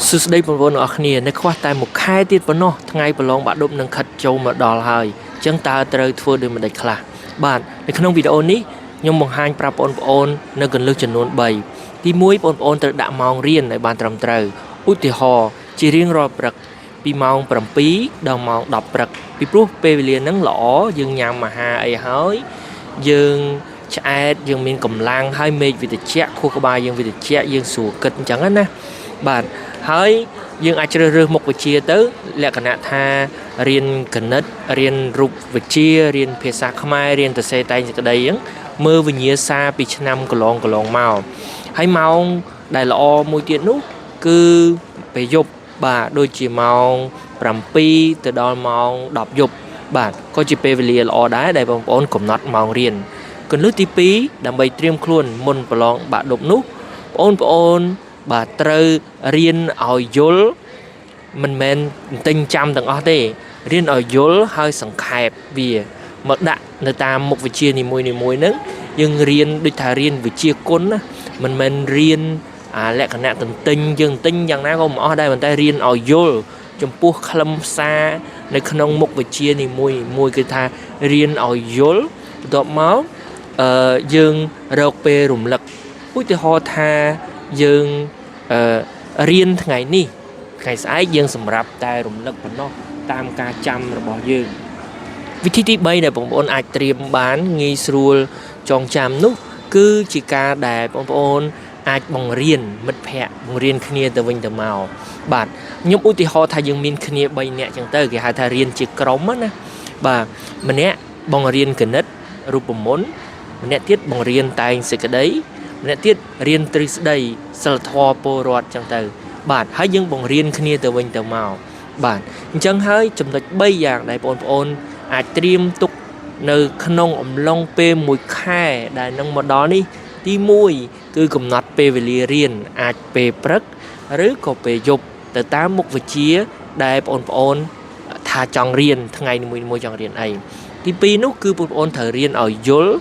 សួស្តីបងប្អូនទាំងអស់គ្នានៅខ្វះតែមួយខែទៀតប៉ុណ្ណោះថ្ងៃប្រឡងបាក់ឌុបនឹងខិតចូលមកដល់ហើយអញ្ចឹងតើត្រូវធ្វើដូចម្តេចខ្លះបាទនៅក្នុងវីដេអូនេះខ្ញុំបង្ហាញប្រាប់បងប្អូននៅគន្លឹះចំនួន3ទី1បងប្អូនត្រូវដាក់ម៉ោងរៀនឲ្យបានត្រឹមត្រូវឧទាហរណ៍ជារៀងរាល់ព្រឹកពីម៉ោង7ដល់ម៉ោង10ព្រឹកពីព្រោះពេលវេលាហ្នឹងល្អយើងញ៉ាំអាហារអីហើយយើងឆ្អែតយើងមានកម្លាំងហើយមេឃវិទ្យាខួរក្បាលយើងវិទ្យាយើងស្រួលគិតអញ្ចឹងណាបាទហើយយើងអាចជ្រើសរើសមុខវិជ្ជាទៅលក្ខណៈថារៀនគណិតរៀនរូបវិទ្យារៀនភាសាខ្មែររៀនសរសេរតែងសេចក្តីអញ្ចឹងមើលវិញ្ញាសាពីឆ្នាំកន្លងកន្លងមកហើយម៉ោងដែលល្អមួយទៀតនោះគឺពេលយប់បាទដូចជាម៉ោង7ទៅដល់ម៉ោង10យប់បាទក៏ជាពេលវេលាល្អដែរដែលបងប្អូនកំណត់ម៉ោងរៀនគន្លឹះទី2ដើម្បីត្រៀមខ្លួនមុនប្រឡងបាក់ឌុបនោះបងប្អូនបាទត្រូវរៀនឲ្យយល់មិនមែនទិញចាំទាំងអស់ទេរៀនឲ្យយល់ហើយសង្ខេបវាមកដាក់នៅតាមមុខវិជ្ជានីមួយៗហ្នឹងយើងរៀនដូចថារៀនវិជ្ជាគុណណាមិនមែនរៀនអាលក្ខណៈទន្ទិញយើងទិញយ៉ាងណាក៏មិនអស់ដែរប៉ុន្តែរៀនឲ្យយល់ចំពោះខ្លឹមសារនៅក្នុងមុខវិជ្ជានីមួយៗគឺថារៀនឲ្យយល់បន្ទាប់មកអឺយើងរកពេលរំលឹកឧទាហរណ៍ថាយើងអឺរៀនថ្ងៃនេះថ្ងៃស្អែកយើងសម្រាប់តែរំលឹកប៉ុណ្ណោះតាមការចាំរបស់យើងវិធីទី3ដែលបងប្អូនអាចត្រៀមបានងាយស្រួលចងចាំនោះគឺជាការដែលបងប្អូនអាចបង្រៀនមិត្តភ័ក្តិបង្រៀនគ្នាទៅវិញទៅមកបាទខ្ញុំឧទាហរណ៍ថាយើងមានគ្នា3នាក់ចឹងទៅគេហៅថារៀនជាក្រុមណាបាទម្នាក់បង្រៀនគណិតរូបមន្តម្នាក់ទៀតបង្រៀនតែងសេចក្តីម្នាក់ទៀតរៀនទ្រឹស្ដីសិលធម៌ពលរដ្ឋចឹងទៅបាទហើយយើងបង្រៀនគ្នាទៅវិញទៅមកបាទអញ្ចឹងហើយចំណុច3យ៉ាងដែលបងប្អូនអាចត្រៀមទុកនៅក្នុងអំឡុងពេលមួយខែដែលនឹងមកដល់នេះទី1គឺកំណត់ពេលវេលារៀនអាចពេលព្រឹកឬក៏ពេលយប់ទៅតាមមុខវិជ្ជាដែលបងប្អូនថាចង់រៀនថ្ងៃនីមួយៗចង់រៀនអីទី2នោះគឺបងប្អូនត្រូវរៀនឲ្យយល់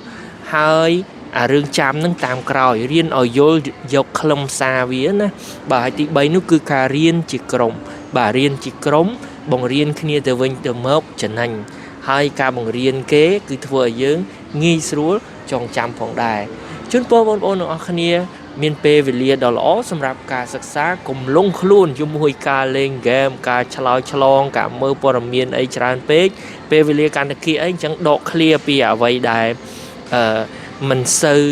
ហើយអារឿងចាំនឹងតាមក្រោយរៀនឲ្យយល់យកខ្លឹមសារវាណាបាទហើយទី3នោះគឺការរៀនជាក្រុមបាទរៀនជាក្រុមបង្រៀនគ្នាទៅវិញទៅមកចំណេញហើយការបង្រៀនគេគឺធ្វើឲ្យយើងងាយស្រួលចងចាំផងដែរជូនពរបងប្អូនទាំងអស់គ្នាមានពេលវេលាដ៏ល្អសម្រាប់ការសិក្សាកុំលងខ្លួនជាមួយការលេងហ្គេមការឆ្លើយឆ្លងការមើលព័ត៌មានអីច្រើនពេកពេលវេលាកាន់តែគៀកអីអញ្ចឹងដកឃ្លាពីអ្វីដែលអឺមិនសូវ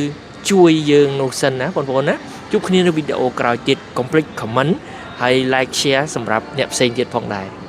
ជួយយើងនោះសិនណាបងប្អូនណាជួបគ្នានៅវីដេអូក្រោយទៀតកុំភ្លេច comment ហើយ like share សម្រាប់អ្នកផ្សេងទៀតផងដែរ។